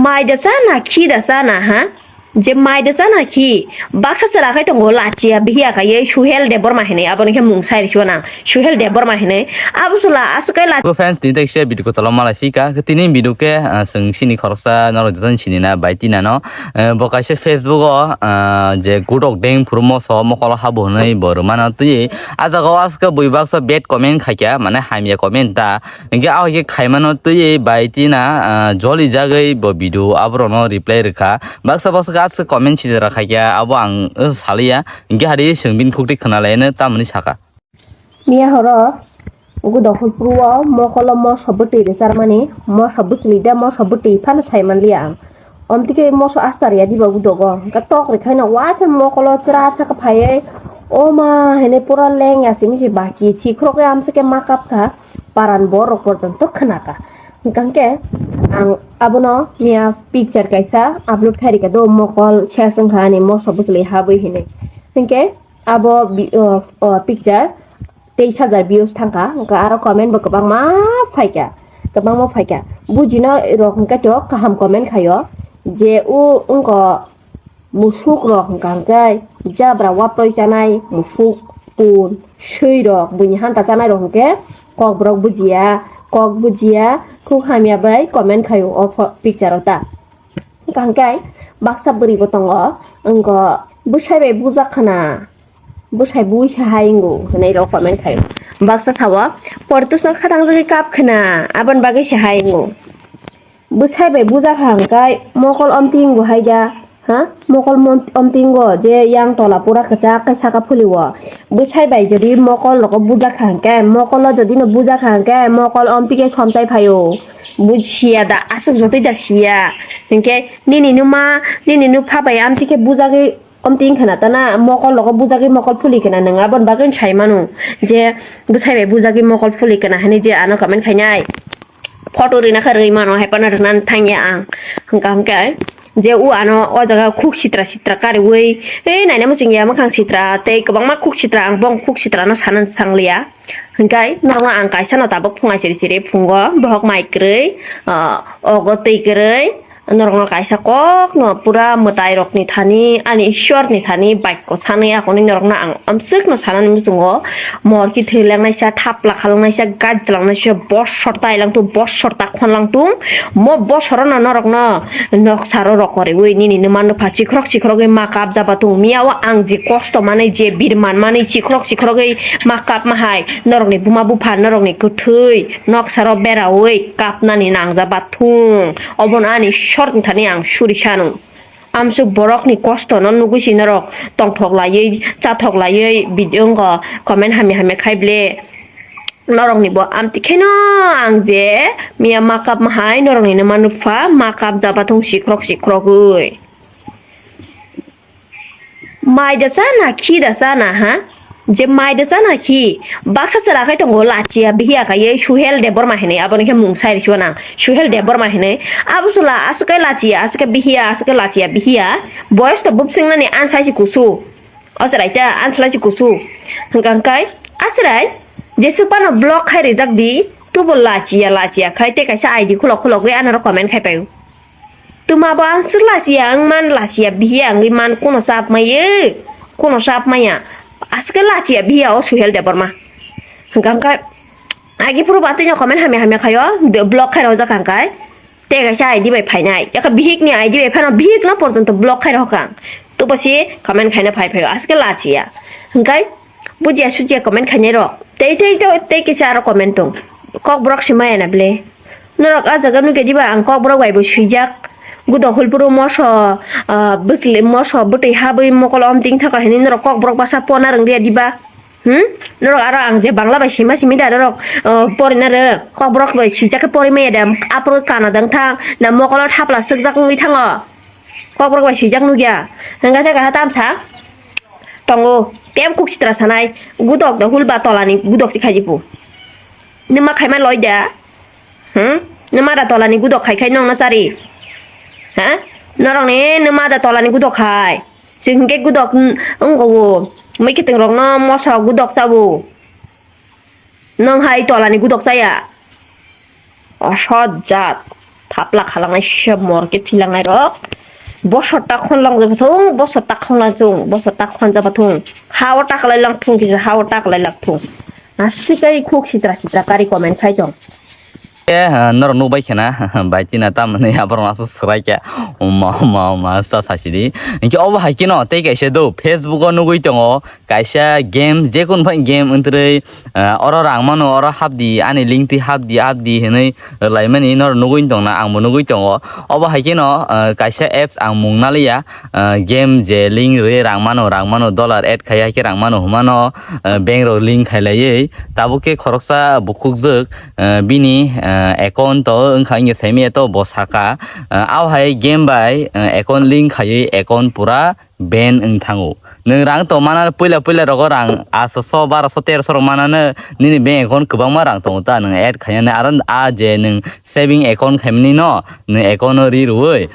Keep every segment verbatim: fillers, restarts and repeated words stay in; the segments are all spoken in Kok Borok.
Mai da chana, khi da chana, ha? Je mai da chana khi? Baksa chwla khai tongo, lachiya bihiya khai, ei Suhel Debbarma hinwi, abo ni khe mung sai rw sio nang, Suhel Debbarma hinwi. Abo chwla aswk kai la- Go fans, tini tak se video ko tolo malai phika. Tini video ke, ah, chwng sini khoroksa norok joto ni sini na bai tina no. Eh, bo kaisa Facebook o, ah, je Gudok Deng phuru moso mokolo habo hinwi bo rwmano twi. Ah jaga o aswk bui baksa bad comment khaikha, mane hamya comment ta. Hinkhe ah khe khaimano twi bai tina, ah, joli jagwi bo video aborokno reply rwkha. Baksa baksa khe aswk comment sijara khaikha, abo ang, eh, saliya. Hinkhe hari chwng bini khukti khwnalaino tamoni saka. Miya horo Gudok Hulpru o mokolo moso bwtwi rwcharmani, moso bwchwlwi da, moso bwtwi phano sai manliya ang. Omtike moso asta rwya diba Gudogo, hwnkhe tok rwkhaino waisa mokolo chwra chakha phaiwi, "O ma," hinwi pura lengya simi se baki chikhorokgwi amsukhe ma kapkha, paran borok porjonto khwnakha. Hwnkhe ang abono miya picture kaisa upload khai rwkha do, mokol ses wngkha ani moso bwchwlwi habwi hinwi. Hwnkhe abo bi-, o, o, picture teis hajar views thangkha, hwnkhe aro comment bo kwbangma phaikha, kwbangma phaikha. Bujina rok hwnkhe to kaham comment khaio, je o wngkha musuk rok hwnkha hwnkhe jabra waproi chanai musuk, pun, swi rok, buini hanta chanai rok hwnkhe kokborok bujiya, kok bujiya, khuk hamya bai comment khaio o pho-, picture o ta. Hwnkha hwnkhe baksa bwrwi bo tongo, wngkha bwsai bai bujak khna, bwsai bui se hai wngo hwnwi rok comment khaio. Baksa sao, "Poritusno khatang jagwi kap khna, aboni bagwi se hai wngo." Bwsai bai bujak kha hwnkhe mokol omti wngo hai da, ha? Mokol mon-, omti wngo je yang tola pura kwchak khe saka phulio. Bwsai bai jodi mokol rogo bujak kha hwnkhe, mokolo jodi no bujak kha hwnkhe, mokol omti khe somtai phaio. Buj siya da, aswk jotoi da siya. Hinkhe nini numa, nini nupha bai amtwi khe bujagwi omtwi wngkha na tana, mokol rogo bujagwi mokol phuli khe na nwng, aboni bagwi sai mano je bwsai bai bujagwi mokol phuli khe na hinwi je ano comment khainai. Photo rina khe rwi mano, hai phano rwna thangya ang. Hwnkha hwnkhe je o ano o jaga khuk sitra sitra kariwi, ei naina muchung ya, mwkhang sitra tei kwbangma khuk sitra, ang bong khuk sitra no sana sangliya. Hwnkhe norokno ang kaisa no tabuk phunga siri siri phungo, bohok mai kwrwi, ah, ogo twi kwrwi, norokno kaisa kokno pura mwtai rokni thani, ani Ishwar ni thani bakko sanwi akonwi norokno ang amswkno sanani muchungo, morki thwi langnaisa, thapla kha langnaisa, gaj langnaisa, bosor tai langtung, bosor ta khon langtung, mo bosorono norokno noksaro rokoriwi nini nwma nupha chikrok chikrogwi ma kap jaba tung, miya o ang je kosto manwi, je bir manmani chikrok chikrogwi ma kapma hai, norokni buma bupha, norokni kwthwi noksaro beraui kapnani nangjaba thung. Obono ani Ishwar ni thani ang suri sano. Amsuk borokni kosto no nugui si norok tongthok laiwi, chathok laiwi video wngkha, comment hamya hamya khai ble. Norokni bo amtwi kheno ang je miya ma kapma hai, norokni nwma nupha ma kap jaba thung sikrok sikrogwi. Mai da chana, khi da chana, ha? Je mai da chana khi? Baksa chwla khai tongo, lachiya bihiya khai, ei Suhel Debbarma hinwi, abo ni khe mung sai rw sio nang, Suhel Debbarma hinwi. Abo chwla aswk khe lachiya, aswk khe bihiya, aswk khe lachiya bihiya. Boyos to bupsing nani ansai si kusu. O chwrai ta, ansai si kusu. Hwnkha hwnkhe, a chwrai, jesuk phano block khai rijak di, tubo lachiya, lachiya khai, tei kaisa I D khulok khulogwi anoro comment khai paio. Tuma bo ang chwla siya, ang man la siya, bihiya wngwi man, kuno chap maiyo, kuno chap maya. Aswk khe lachiya bihiya o Suhel Debbarma. Hwnkha hwnkhe agi phuru batwi no comment hamya hamya khaio, de-, block khai rojak hwnkhe. Tei kaisa I D bai phainai. Yakha bihik ni I D bai phano bihik no porjonto block khai rokha. Tubo si comment khaina phai phaio. Aswk khe lachiya. Hwnkhe bujiya sujiya comment khainai rok. Tei, tei, tei, tei kisa aro comment tong. Kokborok si maya na ble. Norok ah jaga nukya diba, ang kokborok bai bo swijak. Gudo hulpuru moso, ah, bwsli moso bwtwi habwi mokol omting thaka hinwi norok kokborok basa pona rwngya diba? Hmm? Norok aro ang je Bangla bai sima simi da norok, ah, porina rw. Kokborok bai swijak khe pori maya da, aphuru kana dang thang. Na mokolo thapla sukjak wngwi thango. Kokborok bai swijak nukya. Hwnkhe khe kaisa tamsa tongo. Tei kuk sitra sanai. Gudok da hulba tolani gudok si khai dipu. Nima khaima loi da. Hmm? Nima da tolani gudok khai khai nongno chari. Ha? Norokni nima da tolani gudok khai. Chwng hwnkhe gudok wng-, wngkho. Mui kiting rokno moso gudok chabo. Nong hai tolani gudok chaya. Osot jat. Hapla khalangnai se mor khe thilangnai rok. Bosor ta khon lang jaba thung, bosor ta khon lang jung, bosor ta khon jaba thung. Ha o ta kalai lang thung, kisa ha o ta kalai lang thung. Na sikai khuk sitra sitra kari comment khai tong. Eh, norok nukbai khena, bai tina tamani aborok aswk swrai khe. Uma, uma, uma, sa sasi di. Hinkhe obo hai kheno tei kaisa do, Facebook o nugui tongo, kaisa game, jekunu phai game wngtwrwi, eh, oro rang mano, oro hapdi, ani link twi hapdi, hapdi hinwi laimani norok nugui tongna, angbo nugui tongo. Obo hai kheno, eh, kaisa apps ang mung naliya, eh, game je link rwi rang mano, rang mano, dollar add khai hai khe rang mano, humano, eh, bank rok link khailaiwi, tabuk khe khoroksa bukhukjwk, eh, bini, eh, account o wngkha wngya saimanya to bo saka, eh, aw hai game bai, eh, account link khaiwi account pura ban wng thango. Nwng rang tong mana puila puila rogo rang aso so, baro so, tero so rok mana no nini bank account kwbangma rang tongo ta nwng add khaina aro a je nwng saving account khaimani no nwng account no ri rwui.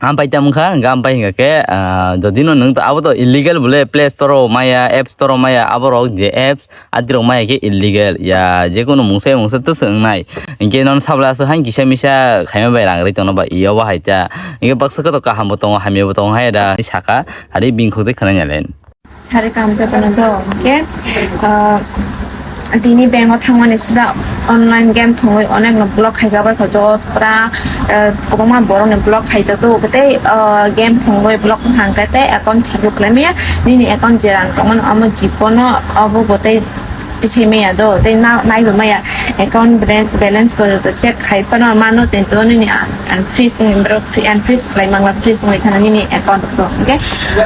Ampai tamo kha, hingkha ampai hingkha khe, ah, jodi no nwng to abo to illegal bole Play Store o maya, App Store o maya, abo rok je apps, adi rok maya khe illegal, ya, jekunu mungsa mungsa twswk wngnai. Hinkhe nono sabla aswk hain kisa misa khaima bai rang ri tongno ba, iyo bo hai ta. Hinkhe baksa khe to kaham bo tongo, hamya bo tongo hai da, saka, hari bini khuk twi khwnai nai le. Sari kam jotono do, hinkhe, ah, tini bank o thangmani sida online game thwngwi onek no block khaijak bai kho, jot pura, ah, kwbangma borok ni block khaijak do, tei, ah, game thwngwi block wngkha hwnkhe tei account sibuk lai maya, nini account je rang tongmani omo jipono obo bo tei tisai maya do, tei na-, naibo maya account balen-, balance bo check khai phano mano, tei to nini unfreeze wngwi borok free, unfreeze khlai mangla, freeze wngwi thangna nini account rok. Hwnkhe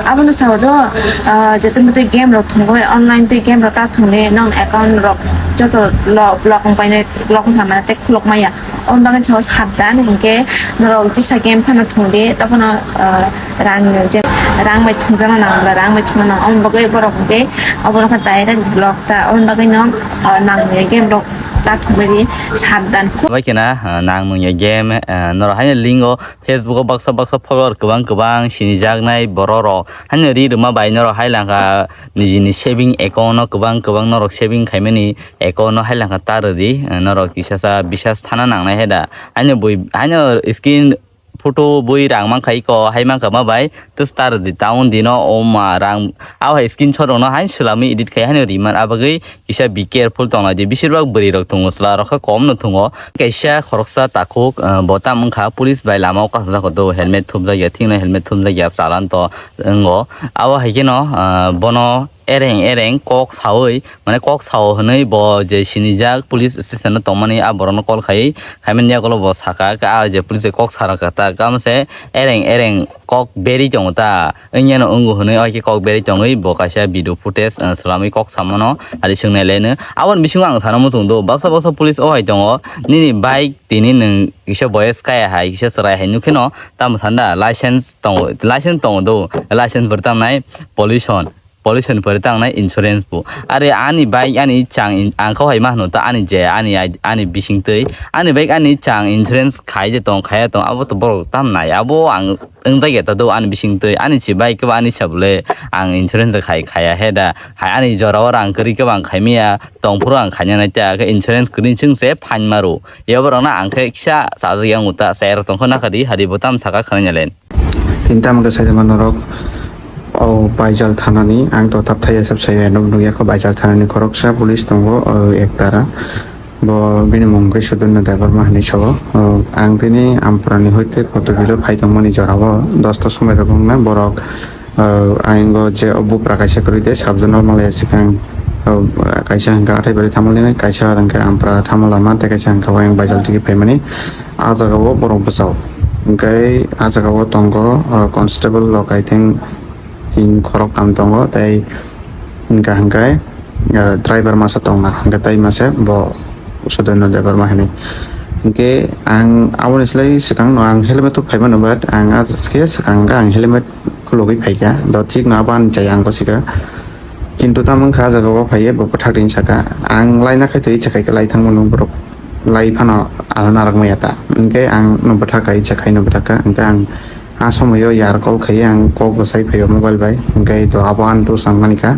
abono sao do, ah, joto motoi game rok thwngwi, online twi game rok ta thwngwi, nong account rok joto lo-, block wngpai nai, block wngkha mane tei khulok maya. Aboni bagwi sao sabdan, hinkhe norok jesa game phano thwngdi, tophano, ah, rang je, rang bai thwngjakna nang, rang bai thwngna nang, aboni bagwi borok hinkhe obono khe direct block ta, aboni bagwi no, ah, nang nungya game rok ta thwngbaidi sabdan. Bai khena, ah, nang nungya game, ah, norok haino link o Facebook o baksa baksa follower kwbang kwbang sinijaknai borok rok haino ri rwma bai norok hai langkha nijini saving account o kwbang kwbang norok saving khaimani account o hai langkha ta rwdi, ah, norok kisa sa bisas thana nangnai hai da haino bui haino screen photo bui rang mankha iko hai mankha ma bai. Twstar di town dino o ma rang. Abo hai screenshot rokno haino swlamwi edit khai haino riman, abagwi kisa be careful tonglaidi. Bisir bak bwrwi rok tongo, chwla rok khe kom no tongo. Kaisa khoroksa takhuk, ah, bo tam wngkha, police bai lama o kasijak do, helmet thupjak ya, thikno helmet thupjak ya, chalan to wngo. Abo hai kheno, ah, bono ereng ereng kok saui, mane kok sao hwnwi bo je sinijak police station o tongmani a borokno call khai, khaimani yagulo bo saka, a je police kok sarokha ta, tamo se ereng ereng kok berwi tongo ta, wngya no wngo hwnwi, oike kok berwi tongwi bo kaisa video footage, ah, swlamwi kok samano ari swngnai leno. Aboni bisingo ang sana muchung do, baksa baksa police o hai tongo, nini bike tini nwng kisa boyes kaya hai, kisa chwrai hai nukhe no, tamo sanda license tongo, license tongo do, license bo tamo nai pollution. Pollution pore tang nai insurance bo. Are ani bike ani chang in-, ang kau hai ma hano ta ani je ani ai-, ani bising twi. Ani bike ani chang insurance khai de tong, khaya tong, abo to borok tam nai. Abo ang wngjak ya ta do ani bising twi. Ani si bike ba ani sabule ang insurance khai khaya he da. Hai ani jora o rang kwrwi kwbang khai maya. Tong phuru ang khaina nai ta khe insurance kwrwi chwng se fine maro. Yaborok na ang khe kisa chajak yang uta. Chayar tong kho na kha di, hari bo tam saka khana nyalen. Tini tamo khe sai mano rok o Baijal thanani, ang to thap thai asap sai no nukya kho, Baijal thanani khoroksa police tongo, o, ek tara. Bo bini mung khe Sudonna Debbarma hinwi sao. O, ang tini Amparani hoite Potobilo phai tongmani jorao dosta somoi rok wngna borok, o, ayingo je o bupra kaisa kwrwi de sub zonal malaya swkang, o, kaisa hwnkha Athaibari thamalni, kaisa hwnkha Ampara thamal lama, tei kaisa hwnkha Wayang Baijal tigi phaimani. Ah jaga o borok bwsao. Hwnkhe ah jaga o tongo, ah, constable rok, I think, tin khorok tam tongo, tei hwnkha hwnkhe, ah, driver masa tongna, hwnkhe tei masa bo Sudonna Debbarma hinwi. Hwnkhe ang aboni slai swkang no ang helmet o phai mano, but ang ah khe swkang khe ang helmet khulugwi phaikha, do thik no abo ani chaya ang bwswkha. Kintu tamo wngkha, ah jaga o phaiwi bo bwthak ring saka. Ang laina khai twi chakhai khe lai thangmano borok lai phano ano narak maya ta. Hwnkhe ang no bwthak kai, chakhai no bwthak kha. Hwnkhe ang ah somoio yar call khaiwi ang kok bwsai phaio mobile bai. Hwnkhe to abo ang dos ang manikha.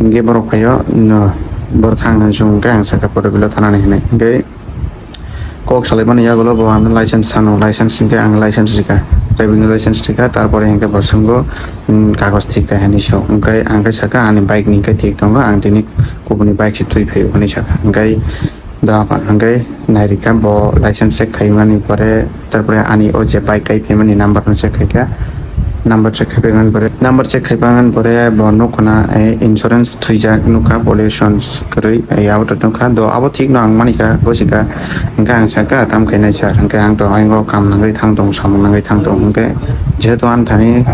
Hwnkhe borok phaio no bwrwthang hinwi swngkhe ang sakha Potobilo thanani hinwi. Hwnkhe Kok salaimani yagulo bo ano license sano, license hinkhe ang license rikha, driving license rikha, tarpore hinkhe bo swngo, "Hmm, kagoj thik da?" hinwi so. Hinkhe ang khe sakha, "Ani bike ni hinkhe thik tongo, ang tini kubuni bike se twi phaio," hinwi sakha. Hinkhe da hinkhe nairikha bo license check khaimani pore, tarpore ani o je bike kai phaimani number no check khaikha, number check khaipaimani pore, number check khaipaimani pore bo nukkha na, eh, insurance thwijak nukkha, pollution kwrwi, eh, abo to nukkha. Do abo thik no ang manikha, bosika. Hinkhe ang sakha, "Tam khainai sir?" Hinkhe ang to ayang o kam nangwi thang tongo, samung nangwi thang tongo. Hinkhe jehetu ani thani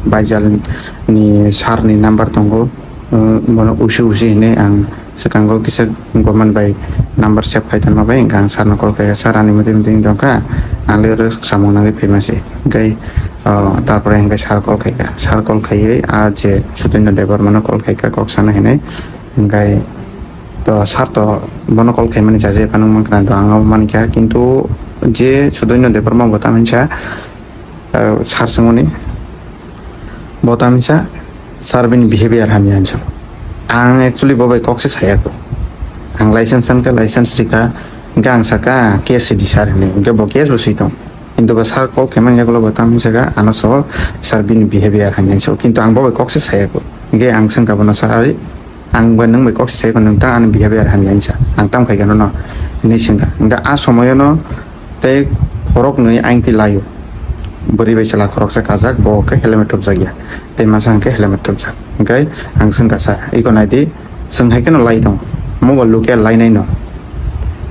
baijal ni sir ni number tongo, uh, bono usi usi hinwi ang swkango kisa government bai number save khai tonma bai, hinkhe ang sir no call khaikha, "Sir, ani motwi motwi wng tongkha, ang le oro samung nangwi phaima se." Hinkhe, uh, tarpore hinkhe sir call khaikha, sir call khaiwi a je Sudoino Debbarma no call khaikha kok sana hinwi. Hinkhe to sir to bono call khaimani jaje phano mankha, to ang abo mankha, kintu je Sudoino Debbarma bo tamisa, uh, sir swngmani, bo tamisa sir bini behavior hamya hinwi sa. Ang actually bo bai kok se saya kho. Ang license sankha, license rikha, hinkhe ang sakha case sidi sir hinwi, hinkhe bo case bo swi tong. Kintu bo sir call khaimani yagulo bo tamisa sakha, ano so sir bini behavior hamya hinwi sa. Kintu ang bo bai kok se saya kho. Hinkhe ang swngkha bono, "Sir, ari ang bai nwng bai kok se sai phano nwng ta ani behavior hamya hinwi sa, ang tam khaikha nono?" hinwi swngkha. Hinkhe a somoyono tei khoroknwi aingtwi laio. Bwrwi bai chwla khoroksa kajak, bo khe helmet thupjakya, tei masa hinkhe helmet thupjak. Hinkhe ang swngkha, "Sir, iko naidi, chwng hai kheno lai tongo, mobile lukhe lainai no,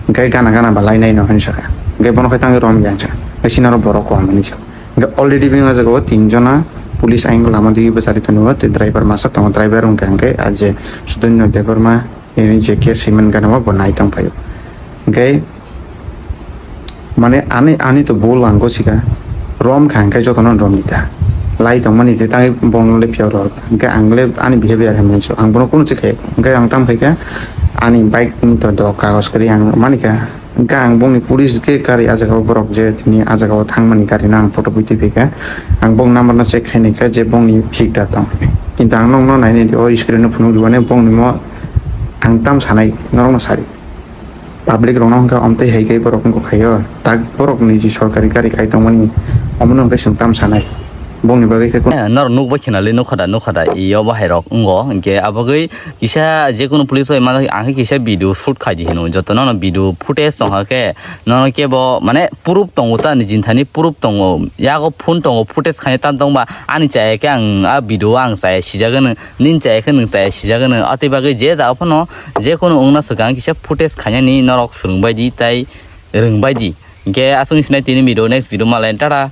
hinkhe gana gana ba lainai no," hinwi sakha. Hinkhe bono khe tangwi romya hinwi sa, hinkhe sinaro borok kom hinwi sa. Hinkhe already bini o jaga o tin jona police ayang lama digi bwchari tongo, tei driver masa tongo, driver wngkha hinkhe a je Sudoino Debbarma, ini je case swiman gana o bo nai tong phaio. Hinkhe mane ani, ani to bul ang gosikha, rom kha hinkhe jotono rom di ta, lai tongmani je tangwi bono le phiyok rw hinkhe ang le ani behavior hinwi so ang bono kunu chikha, hinkhe ang tam khaikha ani bike ni to do kagoj kwrwi ang manikha. Hinkhe ang bongni police khe gari ah jagao borok je tini ah jagao thangmani gari no ang photo bui twi phaikha. Ang bong number no check khaini kha je bongni thik da tong. Kintu ang nokno nainai di, o screen no phunuk di mane bongni mo ang tam sanai norokno sari. Public rokno hwnkha omtwi hai khe borok wngkha khaio. Tak borok ni je sorkari gari khai tongmani omono hwnkhe chwng tam sanai. Bongni bagwi khe kun- Eh, norok nukbai khena le nukha da, nukha da, iyo bahai rok wngo. Hinkhe abagwi kisa jekunu police bai mano, ang khe kisa video shoot khai di hino. Joto nono video footage tongkha khe, nono kebo, mane, proof tongo ta, ni jinthani proof tongo. Yago phone tongo, footage khaina tam tongba, ani chaya khe ang a video o ang chaya sijagano, nini chaya khe nwng chaya sijagano. Atwi bagwi je jagao phano, jekunu wngna swkang kisa footage khainani norok swrwngbai di, tai rwngbai di. Hinkhe aswk sinai tini video, next video malai, tata.